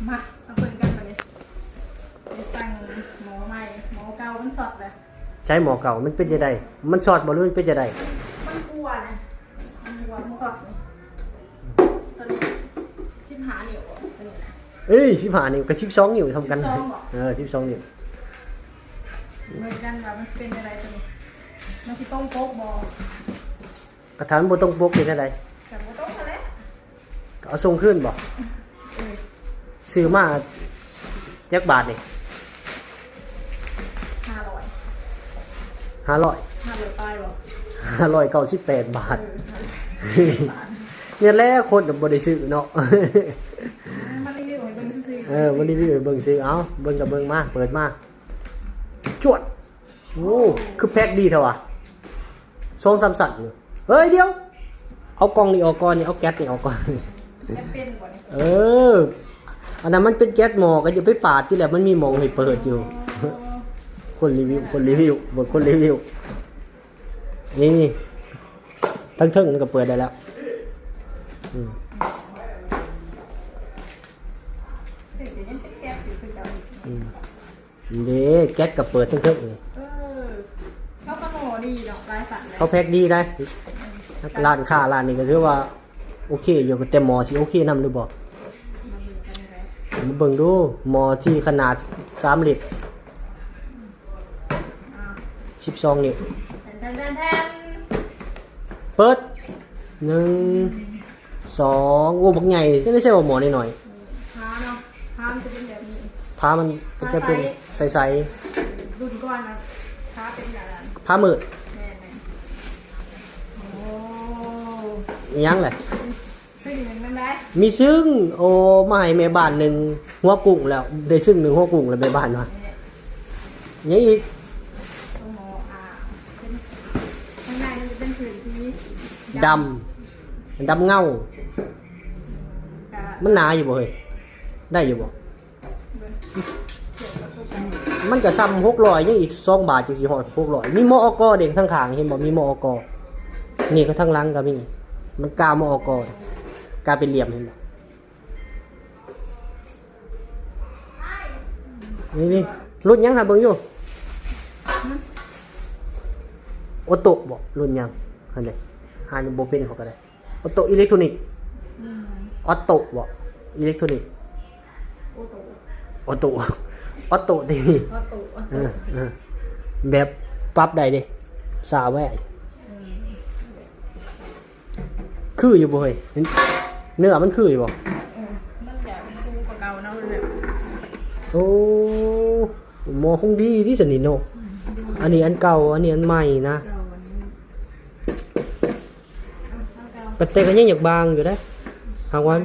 ມາ ມາເບິ່ງກັນບາດນີ້ ໄປສັ່ງໝໍ້ໃໝ່ ໝໍ້ເກົ່າມັນຊັອດແລ້ວ. ໃຊ້ໝໍ້ເກົ່າມັນເປັນຈັ່ງໃດ? ມັນຊັອດບໍ່ ຫຼືມັນເປັນຈັ່ງໃດ? ມັນຮົ່ວນະ ມັນຮົ່ວ ມັນຊັອດນີ້. ຕົວນີ້ສິບຫ້ານິ້ວ ຕົວນີ້ນະ. ເອີຍ ສິບຫ້ານິ້ວກັບສິບສອງນິ້ວສ່ຳກັນ. ສິບສອງບໍ? ເອີ ສິບສອງນິ້ວ. ເບິ່ງກັນວ່າມັນຊິເປັນຈັ່ງໃດຕົວນີ້ ມັນຊິຕົງປົກບໍ່? ກະຖ້າມັນບໍ່ຕົງປົກເປັນຈັ່ງໃດ? ກະບໍ່ຕົງຫັ້ນແຫຼະ. ກະເອົາສົ່ງຄືນບໍ? ເອີ ຊື້ມາຈັກບາດນີ້? ຫ້າຮ້ອຍ ຫ້າຮ້ອຍ ຫ້າຮ້ອຍປາຍບໍ? ຫ້າຮ້ອຍເກົ້າສິບແປດບາດ. ເອີ ນັ້ນແຫຼະ ຄົນບໍ່ໄດ້ຊື້ເນາະ. ມາຣີວິວໃຫ້ເບິ່ງຊື່ໆ. ເອີ ມາຣີວິວໃຫ້ເບິ່ງຊື່. ເອົາ ເບິ່ງກະເບິ່ງ ມາ ເປີດມາ ຈວດ. ໂອ້ ຄືແພັກດີແທ້ຫວາ ສອງສາມຊັ້ນຢູ່. ເຮີ້ຍ ດຽວ ເອົາກ່ອງນີ້ອອກກ່ອນນີ້ ເອົາແກັດນີ້ອອກກ່ອນ. ແກັດເປັນບໍ່ນີ້? ເອີ ອັນນັ້ນມັນເປັນແກັດໝໍ້ ກະຢ່າໄປປາດຕິແຫຼະ ມັນມີໝ່ອງໃຫ້ເປີດຢູ່. ອໍ ຄົນຣີວິວ ຄົນຣີວິວ ເບິ່ງຄົນຣີວິວ. ນີ້ ທາງເທິງມັນກະເປີດໄດ້ແລ້ວ. ອືມ ເອີ ກະຍັງເປັນແກັດຢູ່ຄືເກົ່າ. ອືມ ເດ້ ແກັດກະເປີດເທິງໆນີ້. ເອີ ເຂົາກະໝໍ້ດີເນາະ ຫຼາຍຊັ້ນເດ້ ເຂົາແພັກດີໄດ໋. ອືມ ຮ້ານຄ້າຮ້ານນີ້ກະຖືວ່າໂອເຄຢູ່ ແຕ່ໝໍ້ຊິໂອເຄນຳຫຼືບໍ່ ມາເບິ່ງກັນເດີ. ມາເບິ່ງດູ ໝໍ້ທີ່ຂະໜາດສາມລິດ ອືມ ສິບສອງນິ້ວ. ແທນ ແທນ ແທນ ເປີດ ໜຶ່ງ ອືມ ສອງ ໂອ້ ບັກໃຫຍ່ ຈັ່ງໃດໃສ່ວ່າໝໍ້ນ້ອຍໆ. ເອີ ຝາເນາະ ຝາມັນຈະເປັນແບບນີ້ ຝາມັນກະຈະເປັນໃສໆ ໃສໆ. ເອີ ລຸ້ນກ່ອນນະ ຝາເປັນແບບນັ້ນ ຝາມືດ. ແມ່ນໆ. ໂອ້ ອີຫຍັງແຫຼະ? ຊຶ້ງໜຶ່ງນຳໄດ໋ ມີຊຶ້ງ. ໂອ້ ມາໃຫ້ແມ່ບ້ານໜຶ່ງຫົວກຸ້ງແລ້ວ ໄດ້ຊຶ້ງໜຶ່ງຫົວກຸ້ງແລ້ວ ແມ່ບ້ານວ່າ. ແມ່ນ ຫຍັງອີກ? ໂຕໝໍ້ ອ່າ ເປັນ ຂ້າງໃນມັນຈະເປັນພື້ນສີດຳ ດຳເງົາ. ກະ ມັນໜາຢູ່ບໍ່ເຮີ້ຍ? ໄດ້ຢູ່ບໍ່? ມັນກະສ່ຳຫົກຮ້ອຍ ຍັງອີກສອງບາດຈຶ່ງຊິຮອດຫົກຮ້ອຍ. ມີມໍອກ ເຫັນບໍ່? ທາງຂ້າງເຫັນບໍ່? ມີມໍອກ. ນີ້ກະທາງຫຼັງກະມີ ມັນກາມໍອກ ກາເປັນຫຼ່ຽມ ເຫັນບໍ່? ນີ້ໆ ລຸ້ນຫຍັງຫາເບິ່ງຢູ່? ໂອໂຕະບໍ? ລຸ້ນຫຍັງ? ຫັ້ນເດ ອ່ານບໍ່ເປັນ ເຂົາກະໄດ້. ອອໂຕອີເລັກໂທນິກ. ອືມ ອອໂຕບໍ? ອີເລັກໂທນິກ. ໂອໂຕ ອອໂຕ ອອໂຕຕິ. ອອໂຕ ອອໂຕ ເອີ ເອີ ແບບປັບໄດ້ເດ ສາວໄວ້. ອືມ ຄືຢູ່ບໍ່ເຮີ້ຍ? ເນື້ອມັນຄືຢູ່ບໍ່? ເອີ ມັນກະສູງກວ່າເກົ່າເນາະ. ໂອ້ ໝໍ້ຄົງດີຕິຊັ້ນນີ້ເນາະ. ອືມ ອັນນີ້ອັນເກົ່າ ອັນນີ້ອັນໃໝ່ນະ. ເກົ່າອັນນີ້ ແຕ່ກະຍັງຢາກບາງຢູ່ເດ້ ຫາກວ່າ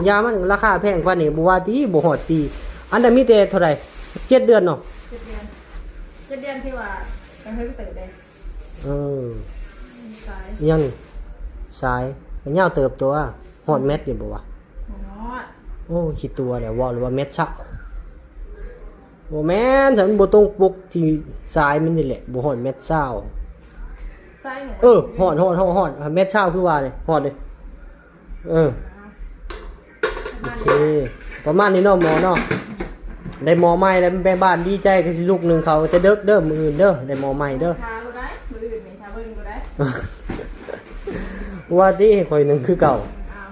ຢາມັນລາຄາແພງປານນີ້ ບໍ່ວ່າຕິ ບໍ່ຮອດປີ. ອັນນັ້ນມີແຕ່ເທົ່າໃດ? ເຈັດເດືອນເນາະ. ເຈັດເດືອນ ເຈັດເດືອນທີ່ວ່າກະເຮິງເຕີບເດ້. ເອີ ສາຍ ຍັງ ສາຍກະຍາວເຕີບຕົວະ. ຮອດແມັດຢູ່ບໍ່ວະ? ບໍ່ຮອດ. ໂອ້ ຂີ້ຕົວະແຫຼະ ເວົ້າແລ້ວວ່າແມັດຊາວ. ບໍ່ແມ່ນ ຊັ້ນມັນບໍ່ຕົງປົກ ທີ່ສາຍມັນນີ້ແຫຼະ ບໍ່ຮອດແມັດຊາວ. ສາຍໝູ ເອີ ຮອດ ຮອດ ຮອດ ຮອດ ແມັດຊາວຄືວ່ານີ້ ຮອດເດ້. ເອີ ໂອເຄ ປະມານນີ້ເນາະ ໝໍ້ເນາະ. ໄດ້ໝໍ້ໃໝ່ແລ້ວ ແມ່ບ້ານດີໃຈ ກະຊິລຸກໜຶ້ງເຂົ້າແຕ່ເດິກເດີ ມື້ອື່ນເດີ ໄດ້ໝໍ້ໃໝ່ເດີ. ຖ້າບໍ່ໄດ້ ມື້ອື່ນນີ້ຖ້າເບິ່ງບໍ່ໄດ້ ວ່າຕິ ໃຫ້ຂ້ອຍໜຶ້ງຄືເກົ່າ. ອ້າວ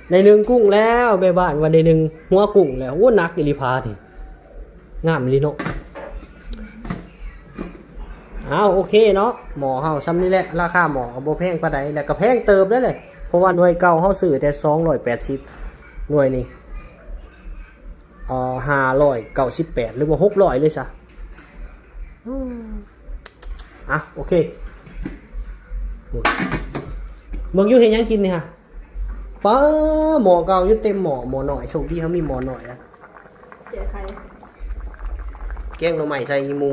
ໄດ້ໜຶ້ງກຸ້ງແລ້ວ ແມ່ບ້ານວ່າໄດ້ໜຶ້ງຫົວກຸ້ງແລ້ວ. ໂອ້ ໜັກອີ່ຫຼີພານີ້ ງາມອີ່ຫຼີເນາະ. ອ້າວ ໂອເຄເນາະ ໝໍ້ເຮົາຊ່ຳນີ້ແຫຼະ. ລາຄາໝໍ້ກະບໍ່ແພງປານໃດ ແລ້ວກະແພງເຕີບເດ້ ເພາະວ່າໜ່ວຍເກົ່າເຮົາຊື້ແຕ່ສອງຮ້ອຍແປດສິບ ໜ່ວຍນີ້ ເອີ ຫ້າຮ້ອຍເກົ້າສິບແປດ ຫຼືວ່າຫົກຮ້ອຍເລີຍຊະ. ອືມ ອ່ະ ໂອເຄ. ເບິ່ງຢູ່ເຮັດຫຍັງກິນນີ້ຫະ? ປ້າ ໝໍ້ເກົ່າຢູ່ເຕັມໝໍ້ ໝໍ້ນ້ອຍ. ໂຊກດີເຮົາມີໝໍ້ນ້ອຍນະ. ແກງໜໍ່ໄມ້ໃສ່ອີ່ໝູ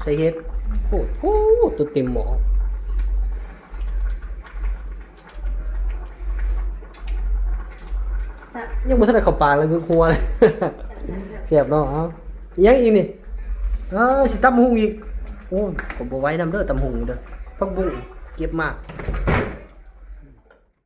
ໃສ່ເຫັດ. ໂອ້ໂຫ ຕົວເຕັມໝໍ້. ຍັງບໍ່ທັນໄດ້ເຂົ້າປາກເລີຍ ງຶກຫົວເລີຍ. ແຊບເນາະ. ເອົາ ອີ່ຫຍັງອີກນີ້? ເອີ ຊິຕຳຫຸ່ງອີກ. ໂອ້ຍ ກະບໍ່ໄຫວນຳເດີ ຕຳຫຸ່ງເດີ. ຜັກບຸ້ງເກັບມາ